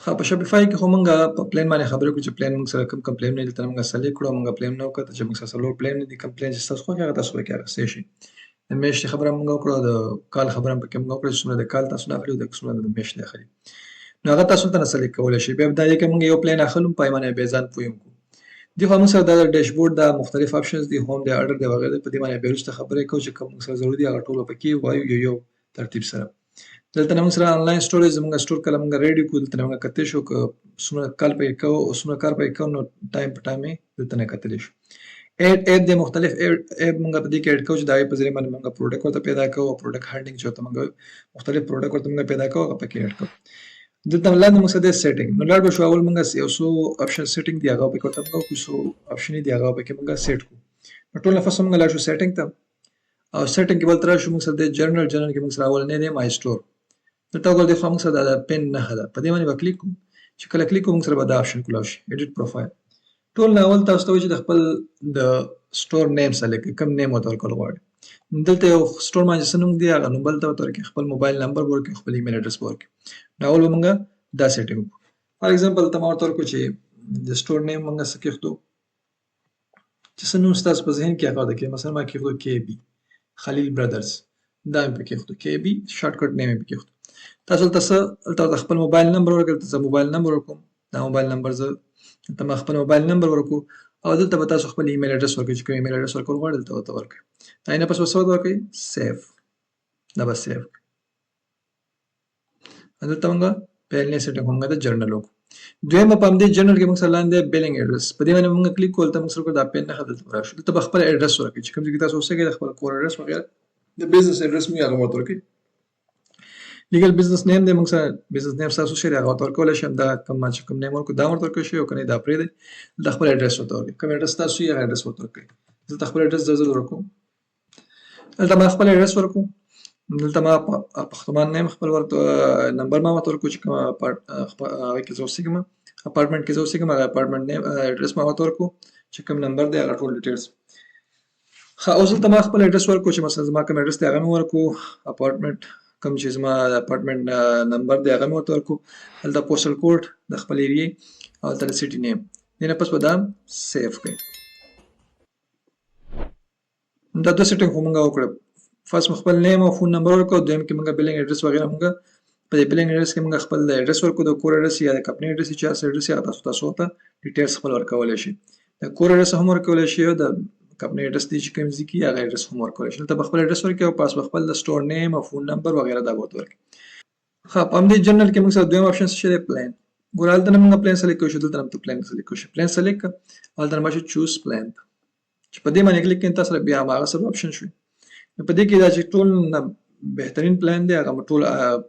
ښه، په شاپیفای کې خو مونږ په پلان باندې خبرې وکړو چې پلان مونږ سره کوم کوم پلان نه دلته مونږ سلیکټ کړو. مونږ پلان نه وکړو چې مونږ سره څلور پلان دي. کوم پلان چې تاسو خوښ هغه تاسو پکې اخیستی شئ. د میاشتې خبره مونږ وکړو، د کال خبره هم پکې مونږ وکړه چې څومره د کال تاسو نه اخلي او د څومره د میاشتې اخلي، نو هغه تاسو ته نه سلیکټ کولی شئ. بیا دا دی که مونږ یو پلان اخلو په باندې بیا ځان پوه کوو. دی خو موږ سره دا ډیشبورډ دا مختلف آپشنز دي، هوم دی، ارډر دی، وغیرہ دی. په دې باندې بیا وروسته خبرې کوو چې کوم موږ سره ضروري دي هغه ټول پکې وایو یو یو ترتیب سره. دلته موږ سره انلاین سټوریج، زموږ سټور کله موږ ریډي کو، دلته موږ کتلی شو که څومره کال پکې کوو او څومره کار پکې کوو، نو ټایم په ټایم یې دلته نه کتلی شو. اډ اپ د مختلف اپ موږ په دې کې اډ کوو چې د هغې په ذریعه باندې موږ پروډکټ ورته پیدا کوو او پروډکټ هانډینګ چې ورته موږ مختلف پروډکټ ورته موږ پیدا کوو هغه پکې اډ کوو. دلته لاندې موږ سره دی سیټینګ، نو لاړ به شو. اول موږ یو څو آپشن سیټینګ دی هغه پکې ورته موږ وکړو، څو آپشن دی هغه پکې موږ سیټ کړو. نو ټول نفس موږ لاړ شو سیټینګ ته او سیټینګ کې بل تر شو موږ سره دی جنرال. جنرال کې موږ سره اول نه دی مای سٹور. دلته وګورئ، خو موږ سره دا پن نه ده، په دې باندې به کلیک کوو. چې کله کلیک کوو موږ سره به دا آپشن کولاو شي، ایډیټ پروفایل. ټول نه اول تاسو ته چې د خپل د سٹور نیم سلیکټ کړئ، کوم نیم ورته ورکول غواړئ. دلته یو سٹور باندې څه نوم دی هغه نوم بل ته ورکړئ، خپل موبایل نمبر ورکړئ، خپل ایمیل اډرس ورکړئ. نو اول به موږ دا سیټینګ وکړو. فار ایگزامپل ته ما ورته ورکړو چې د سٹور نیم موږ څه کېښودو، چې څه نوم ستاسو په ذهن کې هغه ورته کړئ. مثلا ما کېښودو کې بي خلیل برادرز، دا مې پکې کېښودو، کې بي شارټکټ نیم مې پکې کېښودو. تاسو دلته څه دلته خپل موبایل نمبر ورکړئ. دلته زه موبایل نمبر ورکوم، دا موبایل نمبر زه دلته ما خپل موبایل نمبر ورکو او دلته به تاسو خپل ایمیل اډرس ورکړئ چې کوم ایمیل اډرس ورکول غواړئ دلته ورته ورکړئ. دا نه پس ورسره ورکړئ سیو، دا به سیو کړئ. دلته موږ پیلنې سیټینګ موږ د جرنل وکړو. دویم په همدې جنرال کې موږ سره لاندې بیلینګ اډرس، په دې باندې موږ کلیک کول ته موږ سره دا پین نه دلته راشو. دلته به خپل اډرس ورکړئ چې کوم ځای کې تاسو اوسئ، خپل کور اډرس وغیرہ د بزنس اډرس مو هغه ورته ورکړئ. لیګل بزنس نیم دی، موږ سره بزنس نیم تاسو شری هغه ورته ورکولی شم. دا کوم چې کوم نیم ورکړو دا ورته ورکړی شي او که نه دا پرېږدئ. دلته خپل اډرس ورته ورکړئ، کوم اډرس تاسو یې هغه اډرس ورته ورکړئ. دلته خپل اډرس زه ورکوم. دلته ما خپل اډرس ورکو، دلته ما اپارتمان نیم خپل ورته نمبر ما ورته ورکو چې کوم هغه کې زه اوسېږم، اپارتمنټ کې زه اوسېږم، هغه اپارتمنټ نیم اډرس ما ورته ورکو چې کوم نمبر دی هغه ټول ډیټیلز. ښه، اوس دلته ما خپل اډرس ورکو چې مثلا زما کوم اډرس دی هغه مې ورکو، اپارتمنټ کوم چې زما د اپارتمنټ نمبر دی هغه مې ورته ورکو، دلته پوسټل کوډ د خپل ایریې او دلته د سیټي نیم. دې نه پس به دا سیو کړئ. دا دوه سیټینګ خو مونږ وکړو. فرست مو خپل نیم او فون نمبر ورکړو، دویم کې مونږ بیلینګ اډرس وغیرہ مونږ په دې بیلینګ اډرس کې مونږ خپل اډرس ورکړو، د کور اډرس یا د کمپنۍ اډرس چې هر اډرس یا تاسو ته ډیټیلز خپل ورکولی شئ. د کور اډرس هم ورکولی شئ او د کمپنۍ اډرس دی چې کوم ځای کې هغه اډرس هم ورکولی شئ. دلته به خپل اډرس ورکړئ او پاس به خپل د سټور نیم او فون نمبر وغیرہ دا به ورته ورکړئ. ښه، په همدې جنرال کې موږ سره دویم آپشن څه شی دی؟ پلان. ګوره، هلته نه موږ پلان سلیکټ کوو شو، دلته هم پلان سلیکټ کوو شو. پلان سلیکټ کړه، هلته نه شو چوز پلان ته چې په دې باندې کلیک کړئ تاسو سره بیا هماغه سره آپشن شوي. نو په دې کې دا چې ټول نه بهترین پلان دی هغه ټول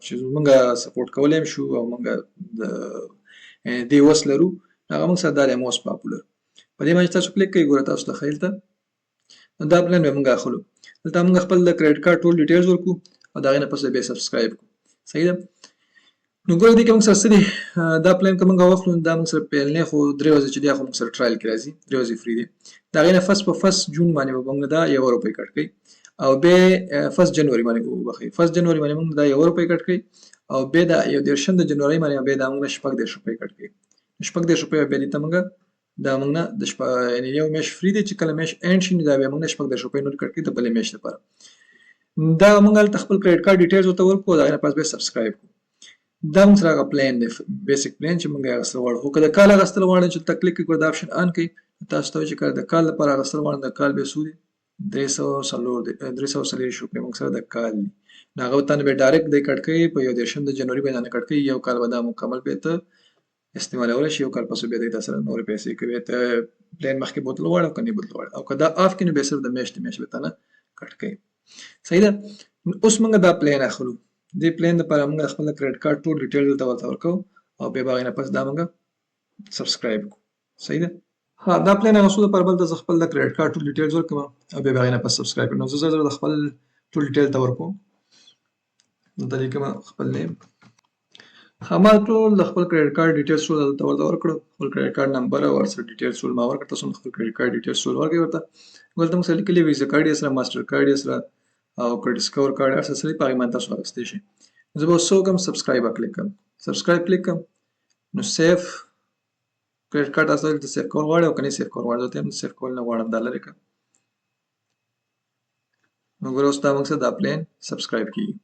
چې موږ سپورټ کولی هم شو او موږ د دې وس لرو، هغه موږ سره دا دی موست پاپولر. په دې باندې تاسو کلیک کوئ، ګوره تاسو ته ښیي دلته. نو دا پلان به موږ اخلو. دلته موږ خپل د کریډټ کارت ټول ډیټیلز ورکو او د هغې نه پس به سبسکرایب کو. صحیح ده؟ نو ګوره، دې کې موږ سره څه دي؟ دا پلان که موږ واخلو دا موږ سره پیلنی خو 3 ورځې چې دی خو موږ سره ټرایل کې راځي، 3 ورځې فري دی. د هغې نه فرست په 1 جون باندې به موږ دا 1 روپۍ کټ کوي او بیا 1 جنوري باندې، وبخښئ، 1 جنوري باندې موږ دا 1 روپۍ کټ کوي او بیا د 31 د جنوري باندې بیا دا موږ 36 روپۍ کټ کوي. 36 روپۍ بیا دې ته موږ دا موږ نه د شپه یعنی یو میاشت فري دی، چې کله میاشت اینډ شي نو دا بیا موږ نه 36 روپۍ نور کټ کوي د بلې میاشت لپاره. دا موږ هلته خپل کریډټ کارت ډیټیلز ورته ورکړو، د هغې نه پس بیا سبسکرایب کړو. دا موږ سره هغه پلان دی، بیسیک پلان چې موږ یې اخیستل غواړو. خو که د کال اخیستل غواړئ چې دلته کلیک کړئ، دا آپشن آن کړئ، تاسو ته چې کله د کال لپاره اخیستل غواړئ د کال بیا څو دی؟ 304 دی، 340 روپۍ موږ سره د کال دي. نو هغه ته به ډایرکټ دی کټ کوي، په 31 د جنوري به نه کټ کوي. یو کال به دا مکمل به ته استعمالولی شي. یو کال پس بیا دی سره نورې پیسې کوي، ته پلان مخکې بوتل غواړي او که نه بوتل غواړي او که دا آف کړي نو بیا صرف د میاشتې به ته نه کټ کوي. صحیح ده؟ اوس موږ دا پلان اخلو. دې پلان لپاره موږ خپل کریډټ کارت ټول ډیټیل دلته ورته ورکوو او بیا به هغې نه پس دا موږ سبسکرایب کړو. صحیح ده؟ ها، دا پلان اخیستو لپاره بل ته زه خپل د کریډټ کارت ټول ډیټیلز ورکوم او بیا به هغې نه پس سبسکرایب کړم. نو زه زر د خپل ټول ډیټیل ته ورکوم. دلته لیکم خپل نیم. ښه، ما ټول د خپل کریډټ کارت ډیټیلز ټول دلته ورته ورکړو، خپل کریډټ کارت نمبر او ورسره ډیټیلز ټول ما ورکړ. تاسو هم خپل کریډټ کارت ډیټیلز ټول ورکړئ ورته. دلته موږ سره لیکلي ویزا کارت یې سره، ماستر کارت یې سره او کریډټ سکور کارت هر څه سره، په هغې باندې تاسو اخیستی شئ. زه به اوس څه وکړم؟ سبسکرایب کلیک کوم، سبسکرایب کلیک کوم. نو سیف کریډټ کارت تاسو دلته سیف کول غواړئ او کني سیف کول غواړئ، زه ته سیف کول نه غواړم، دا لرې کړه. نو ګوره اوس دا موږ سره دا پلان سبسکرایب کیږي.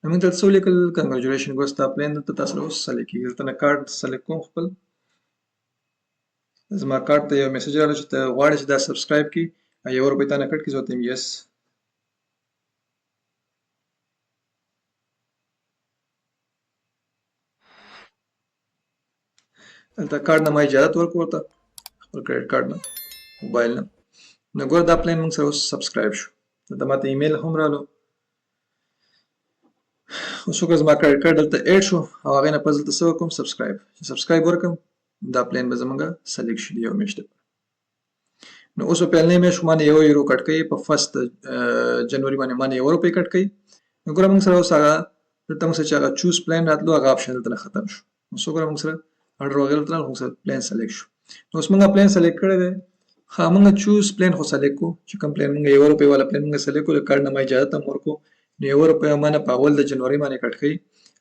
نو موږ دلته څه ولیکل؟ کنګریچولیشن. ګوره ستا پلان دلته تاسو سره اوس سلیکټ کیږي. دلته نه کارت سلیکټ کوم خپل، زما کارت ته یو میسج راغلی چې ته غواړې چې دا سبسکرایب کړي او یوه روپۍ تا نه کټ کړي. زه ورته وایم یس. دلته کارت نه ما اجازه ورکړ ورته، خپل کریډټ کارت نه، موبایل نه. نو ګوره دا پلان موږ سره اوس سبسکرایب شو. دلته ماته ایمیل هم رالو. اوس وګوره زما کریډټ کارت دلته اډ شو او هغې نه پس دلته څه وکړم؟ سبسکرایب. چې سبسکرایب ورکړم دا پلان به زمونږ سلیکټ شي د یو میاشت لپاره. نو اوس په پیلنۍ میاشت باندې یو یورو کټ کوي، په فرست جنوري باندې باندې یو روپۍ کټ کوي. نو ګوره موږ سره اوس هغه دلته موږ سره چې هغه چوز پلان راتلو هغه آپشن دلته ختم شو. نو څو ګوره موږ سره ارډر وغیره دلته موږ سره پلان سلیکټ شو. نو اوس موږ پلان سلیکټ کړی دی. ښه، موږ چوز پلان خو سلیکټ کو چې کوم پلان موږ یو روپۍ والا پلان موږ سلیکټ کو، د کارډ نه ما اجازه هم ورکو. نو یوه روپۍ مانه په اول د جنوري باندې کټ کوي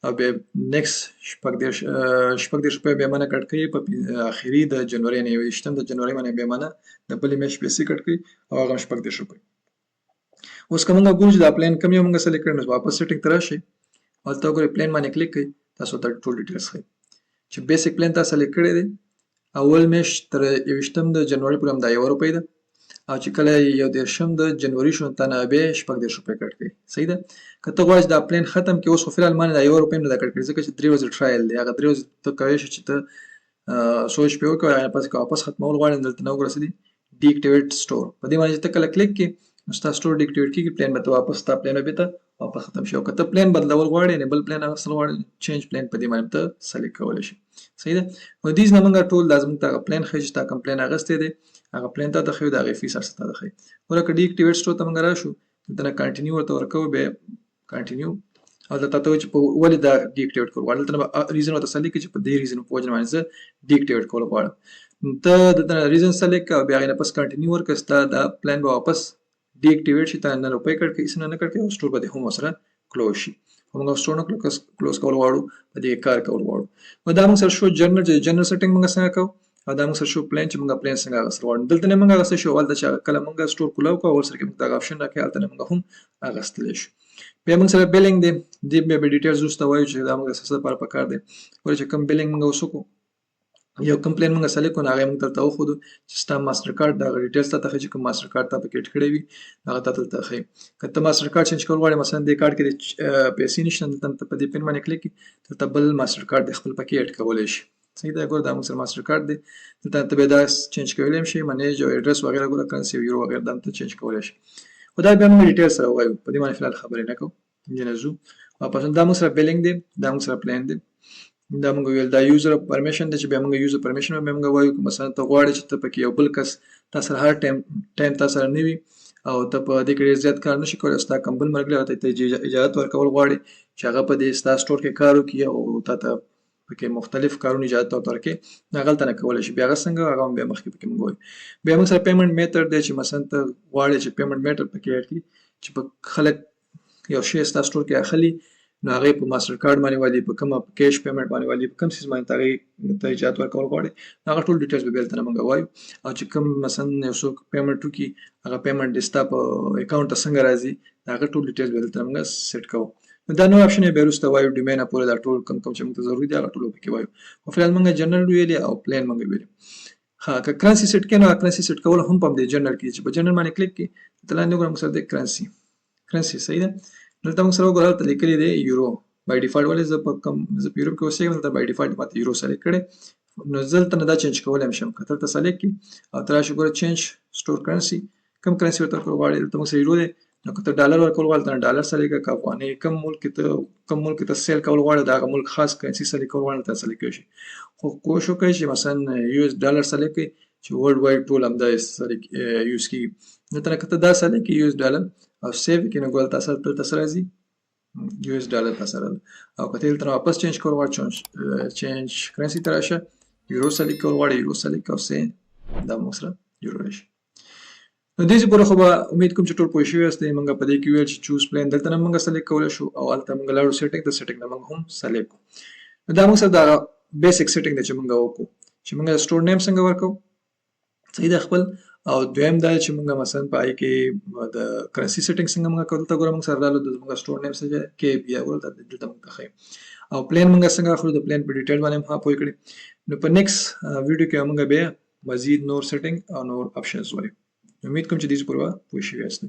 او بیا نیکس 36 روپۍ بیا مانه کټ کوي په اخري د جنوري نه، 21 د جنوري باندې بیا مانه د بلې میاشتې پیسې کټ کوي او هغه هم 36 روپۍ. اوس که موږ ګورو چې دا پلان کوم یو موږ سلیکټ کړی، نو واپس سیټینګ ته راشئ، هلته وګورئ، پلان باندې کلیک کړئ، تاسو ته ټول ډیټیلز ښیي چې بیسیک پلان تاسو سلیکټ کړی دی. اول میاشت تر 21 د جنوري پورې هم دا یوه روپۍ ده او چې کله 31 د جنوري شو تا نه بیا 36 روپۍ کټ کوي. صحیح ده؟ که ته غواړې چې دا پلان ختم کړې، اوس خو فلحال ما نه دا یوه روپۍ هم نه ده کټ کړې، ځکه چې 3 ورځې ټرایل دی. هغه 3 ورځې ته کولی شې چې ته سوچ پرې وکړې، هغې پس که واپس ختمول غواړې نو دلته نه وګوره څه دي، ډي اکټیویټ سټور. په دې باندې چې ته کله کلیک کړې نو ستا سټور ډي اکټیویټ کېږي، پلان به ته واپس ستا پلان به بېرته واپس ختم شي. او که ته پلان بدلول غواړې، یعنې بل پلان اخیستل غواړې، چینج پلان په دې باندې ته سلیکټ کولی شې. صحیح ده؟ نو دې نه موږ ټول دا زموږ ته هغه پلان ښیي چې تا کوم پلان اخیستی دی، هغه پلان تا ته ښیي، د هغې فیس هر څه تا ته ښیي. ګوره که ډي اکټیویټ سټور ته موږ راشو، دلته نه کنټینیو ورته ورکوو، بیا کنټینیو او دلته ته چې په ولې دا ډي اکټیویټ کول غواړم، دلته به ریزن ورته سلیکټ کړي چې په دې ریزن په وجه باندې زه ډي اکټیویټ کول غواړم. ته دلته ریزن سلیکټ کړه او بیا هغې نه پس کنټینیو ورکړه، ستا دا پلان به واپس ډي اکټیویټ شي، تا نه روپۍ کټ کړي، هېڅ نه کټ کړي او سټور به دې هم ورسره کلوز شي. خو موږ سټور نه کلوز کول غواړو، په دې کار کول غواړو. نو دا موږ سره شو جنرل، چې جنرل سیټینګ موږ څنګه کوو، او دا موږ سره شو پلان چې موږ پلان څنګه اخیستل غواړو. دلته نه موږ اخیستی شو، هلته چې کله موږ سټور کولاو کوو اول سره کې موږ دغه آپشن راکوي، هلته نه موږ هم اخیستلی شو. بیا موږ سره بیلینګ دی، دې بیا به ډیټیلز وروسته وایو چې دا موږ څه لپاره پکار دی. ګوره چې کوم بیلینګ موږ اوس وکړو، یو کوم پلان موږ سلیکټ کړو، هغه موږ دلته وښودو چې ستا ماستر کارت دا ډیټیلز تاته ښیي چې کوم ماستر کارت تا پکې اډ کړی وي هغه تا دلته ښیي. که ته ماستر کارت چینج کول غواړې، مثلا دې کارت کې پیسې نشته، دلته ته په دې پین باندې کلیک کړې، دلته بل ماستر کارت د خپل پکې اډ کولی شي. صحیح ده؟ ګوره دا موږ سره ماستر کارت دی، دلته ته بیا دا چینج کولی هم شي، منیج او اډرس وغیره، ګوره کرنسي او یورو وغیره دا ته چینج کولی شي. خو دا بیا موږ ډیټیل سره وایو، په دې باندې فلحال خبرې نه کوو. دې نه ځو واپس. دا موږ سره بیلینګ دی، دا موږ سره پلان دی، دا موږ ویل دا یوزر پرمیشن دی چې بیا موږ یوزر پرمیشن بیا موږ وایو که مثلا ته غواړې چې ته پکې یو بل کس تا سره هر ټایم تا سره نه وي او ته په دې کې ډېر زیات کار نشي کولی، ستا کوم بل ملګری هغه ته اجازه ورکول غواړي چې هغه په دې ستا سټور کې کار وکړي او تا ته پکې مختلف کارونه اجازه ورته ورکړي، هغه هلته نه کولی شي. بیا هغه څنګه، هغه هم بیا مخکې پکې موږ وایو. بیا موږ سره پیمنټ میتھډ دی چې مثلا ته غواړې چې پیمنټ میتھډ پکې اډ کړي چې په خلک یو شی ستا سټور کې اخلي نو هغه په ماستر کارت باندې والي، په کومه کیش پیمنټ باندې والي، په کوم څیز باندې هغه ته اجازه ورکول غواړي، هغه ټول ډیټیلز به بیلته موږ وایو. او چې کوم مثلا یو څوک پیمنټ وکړي هغه پیمنټ د ستا په اکاونټ ته څنګه راځي، هغه ټول ډیټیلز به دلته موږ سیټ کوو. نو دا نور آپشن به وروسته وایو، ډومین پورې دا ټول کوم کوم چې موږ ته ضروري دي هغه ټول پکې وایو. خو فلحال موږ جنرل ویلې او پلان موږ ویلې. ها، که کرنسي سیټ کړئ نو کرنسي سیټ کول هم په دې جنرل کې چې په جنرل باندې کلیک کړئ، دلته لاندې وګورئ موږ سره د کرنسي صحیح ده. دلته موږ سره وګورئ دلته لیکلي دی یورو بای ډیفالت. ولې زه په کوم زه په یورپ کې اوسېږم، دلته بای ډیفالت ماته یورو سلیکټ کړی، نو زه دلته نه دا چینج کولی هم شم. که دلته سلیکټ کړي او ته راشي ګوره چینج سټور کرنسي، کوم کرنسي ورته ورکول غواړې، دلته موږ سره یورو دی، نو که ته ډالر ورکول غواړې ته ډالر سلیکټ کړه، که افغانۍ کوم ملک ته سیل کول غواړې د هغه ملک خاص کرنسي سلیکټ کول غواړې ته سلیکټ کولی شي. خو کوشش وکړئ چې مثلا یو اس ډالر سلیکټ کړئ چې ورلډ وایډ ټول همدا یوز کیږي. دلته که ته دا سلیکټ کړې یو اس ډالر او سیو کړې نو ګوره تاسو دلته څه راځي، یو اس ډالر تاسو سره. او که ته دلته واپس چینج کول غواړې چینج کرنسي ته راشه، یورو سلیکټ کول غواړې یورو سلیکټ او سه دا موږ سره یورو راشي. نو دې پورې خو به امید کوم چې ټول پوه شوي یاست. موږ په دې کې ویل چې چوز پلان دلته نه موږ سلیکټ کولی شو او هلته موږ لاړو سیټینګ ته، سیټینګ نه موږ هم سلیکټ کړو. نو دا موږ سره دا بیسیک سیټینګ دی چې موږ وکړو، چې موږ سٹور نیم څنګه ورکو، صحیح ده خپل. او دویم دا چې موږ مثلا په آی کې د کرنسي سیټینګ څنګه موږ کوو. دلته ګوره، موږ سره رالو د موږ سٹور نیم څنګه کې بیا ګوره دلته موږ ته ښیي، او پلان موږ څنګه اخلو، د پلان په ډیټیل باندې هم پوه کړی. نو په نیکسټ ویډیو کې موږ بیا مزید نور سیټینګ او نور اپشنز وایو. امید کوم چې دې پورې پوه شوي یاست.